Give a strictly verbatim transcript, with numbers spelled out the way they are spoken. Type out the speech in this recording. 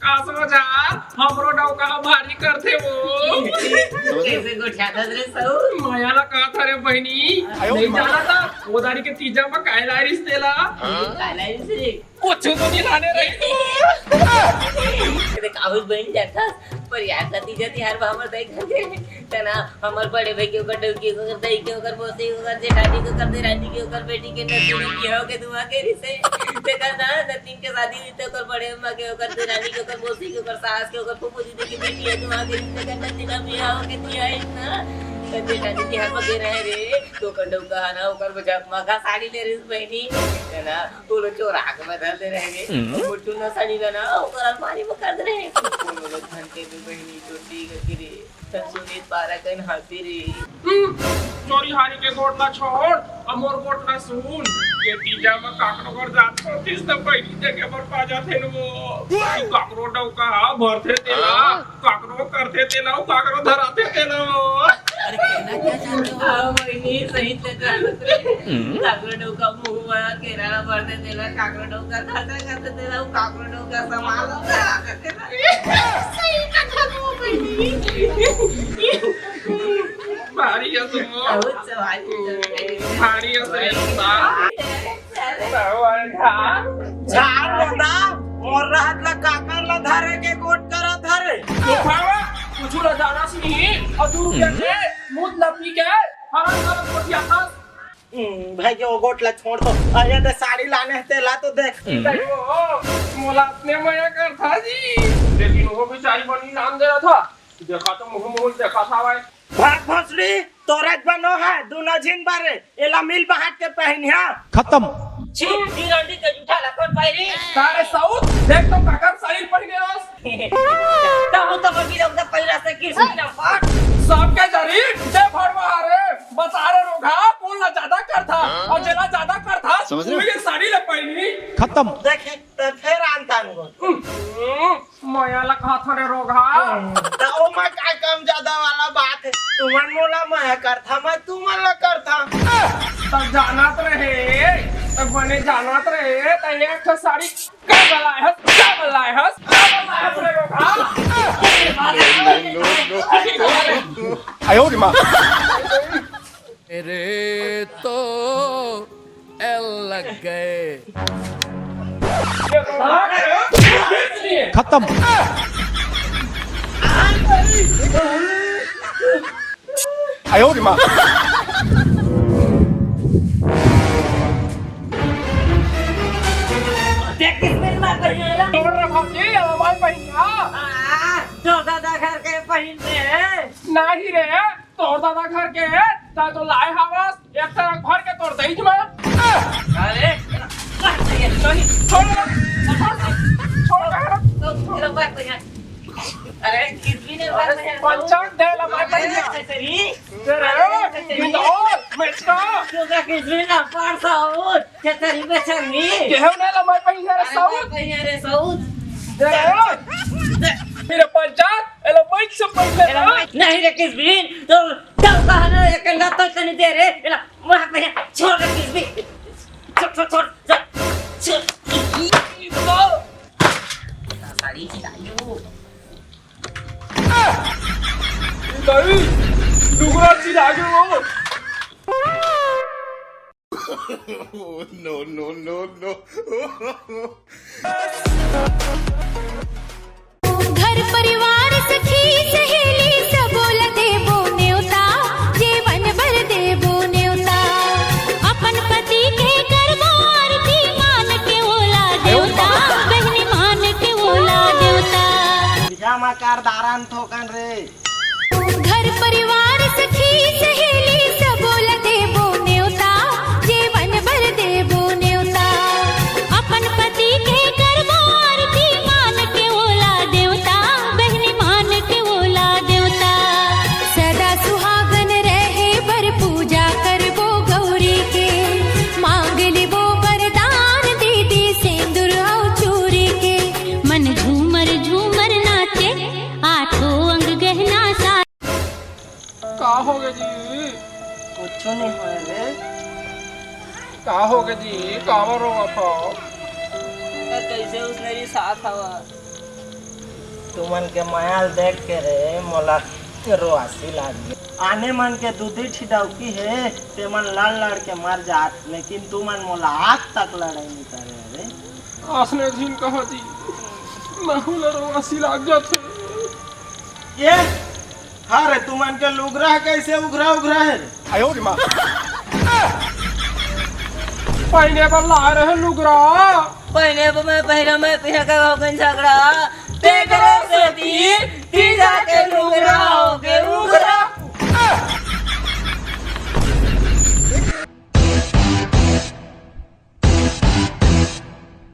का समझा? हमरो डौका ह भारी करथे वो। कइसे गोठियाथस रे सऊ? मया ला का था रे बहिनी? आयो नहीं माँ। जाना था, वो दारी के तीजा म काय लाय रिस तेला? काय लाय रिस रे? कुछ तो नहीं लाने रही तू। अरे काहुस बहिन जाथस, पर यार का तीजा तिहार म हमर दाई घर के तना हमर बड़े भाई के, ओकर डौकी के, ओकर दाई के, ओकर मौसी के, ओकर जेठानी के, ओकर देरानी के, ओकर बेटी के नतिनी बिहाव के धुआं के रिसे। तेकर ना नतिन के शादी हुई त ओकर बड़े अम्मा के, ओकर देरानी के, ओकर मौसी के, ओकर सास के, ओकर फूफू दीदी के बेटी ह धुआं के रिसे। तेकर नतिना बिहाव के दिया है ना। त जेठानी के हाथ में दे रहे रे, तो ओकर डौका है ना, ओकर जगमगा साड़ी ले रिस बहिनी, है ना, वो लोग चोरा के बदल दे रहे रे। हम्म। वो चुन्ना साड़ी ला ना, ओकर अलमारी में कर दे रहे। वो लोग धन के भी बहिनी चोटी करके रे। त सुनीत पारा कन हाथी रे। हम्म, चोरी हारी के गोठ ला छोड़, अब मोर गोठ ला सुन। ये तीजा म काकरो घर जात होतिस त पहिली देखे बर पा जाथे न वो। काकरो डौका हा भरथे तेला, हाँ? काकरो करथे तेला, काकरो धराथे तेला वो। अरे कहना क्या चाहते हो? हाँ, वही सही से कहत रे। हम्म। काकरो डौका मुंह म केरा ला भरथे तेला, काकरो डौका धरथे तेला, काकरो डौका संभाल। सही कथा को बहिनी। भारी है तुम। बहुत सवाल है। भारी है तुम। झाड़ लोदा, मोर रहत ला काकर ला धरे के गोठ करत हरे। तो खावा, कुछ ला जाना सी नहीं, और दू रुपया के, मुंह ला पी के, हरा हरा गोठियाथस। हम्म, भाई, ये गोठ ला छोड़ तो। अरे, ते साड़ी लाने हे, तेला तो देख। भाई, वो, मोला अपने मया करथा जी। लेकिन वो भी साड़ी बनी लान दे रहा था। देखा तो मुंह मुंह देखा था भाई। भाग भोसड़ी, तोरे बनो है, दूनो झिन बारे, एला मिल बांट के पहिनिहा। खत्म। छी, ई रंडी के जूठा ला कोन पहिरी? तारे साउथ, देख तो काकर साड़ी पहिरे हस। तहु तो बगी लोग तो पहिरा से किस ना पाट। सबके जरी, दे भरवा रे, बता रे रोगहा, कोन ला ज्यादा करथा, और जेला ज्यादा करथा, समझ रहे हो? उही साड़ी ला पहिनी। खत्म। देखे, त फेर आनता नु। हम्म, मया ला कहत हरे रोगहा। त ओमा का कम ज्यादा वाला बात है? तुमन मोला मया करथा, मैं तुमन ला करथा। त जानत रहे, त बने जानत रहे, त एक ठो साड़ी का बलाय हस, का बलाय हस, का बलाय हस रे रोगहा? आयो रे माँ। मेरे तो एल लग गए। खत्म। आयो रे माँ। देख किस मिल में पहले। तोर रे भौजी, अब भाई पहिन ना। आ, तो दादा घर के पहिन रहे। नहीं रे, तोर दादा घर के, ता तो लाय हवस, एक ट्रक भर के तोर दई जमा। अरे, छोड़, छोड़, छोड़, छोड़। अरे, किस भी ने बात नहीं। पंचायत दे ला, मैं अरे, सही। तेरे, अरे, ये तो और, मैं इसका। तू का किस भी ना पार सा हो। छेतरी बेचनी। केहू नहीं ला मैं पहिया रे अरे साउथ। मैं पहिया रे साउथ। दे रे। दे। मेरे पंचायत, एला मैं से पहिया एला रे। मैं नहीं रे किस भी, तो, तो कहना एक ना तो तनी दे रे, एला मैं पहिया, छोड़ रे किस भी। छोड़, छोड़, छोड़, छोड़, छोड़। साड़ी खिलाइयो। नहीं, डुगरा चिढ़ा गयो। No, no, no, no। घर परिवार सखी सहेली सबो ल देबो नेवता, जीवन भर देबो नेवता। अपन पति के करबो आरती मान के ओला देवता, बहिनी मान के ओला देवता। जा मा कार दारन थोकन रे। घर परिवार सखी सहेली सबो ल देबो नेवता, जीवन भर देबो नेवता। अपन पति के करबो आरती मान के ओला देवता, बहिनी मान के ओला देवता। सदा सुहागन रहे बर पूजा करबो गौरी के, मांग लेबो वरदान दीदी सिंदूर अउ चूरी के। मन झूमर झूमर नाचे, आठों अंग गहना सा का होगे जी? कुछु नहीं होय रे। का होगे जी? काबर रोवत हव? त कइसे उसने रिसात हवा? तुमन के मया ल देख के रे मोला रोआसी लाग गे। आने मन के दूधी ठी डौकी हे, ते मन लड़ लड़ के मर जात, लेकिन तुमन मोला आज तक लड़ाई नहीं करे रे। असने झिन कहा जी, महू ल रोआसी लाग जाथे। ये, हाँ रे, तुमन के लुगरा ह कैसे उघरा उघरा हे रे? आयो रे माँ। पहिने बर ला रहे लुगरा। पहिने बर मैं पहिरा, मैं पिहा का हो गन झगड़ा। तेकरे सेती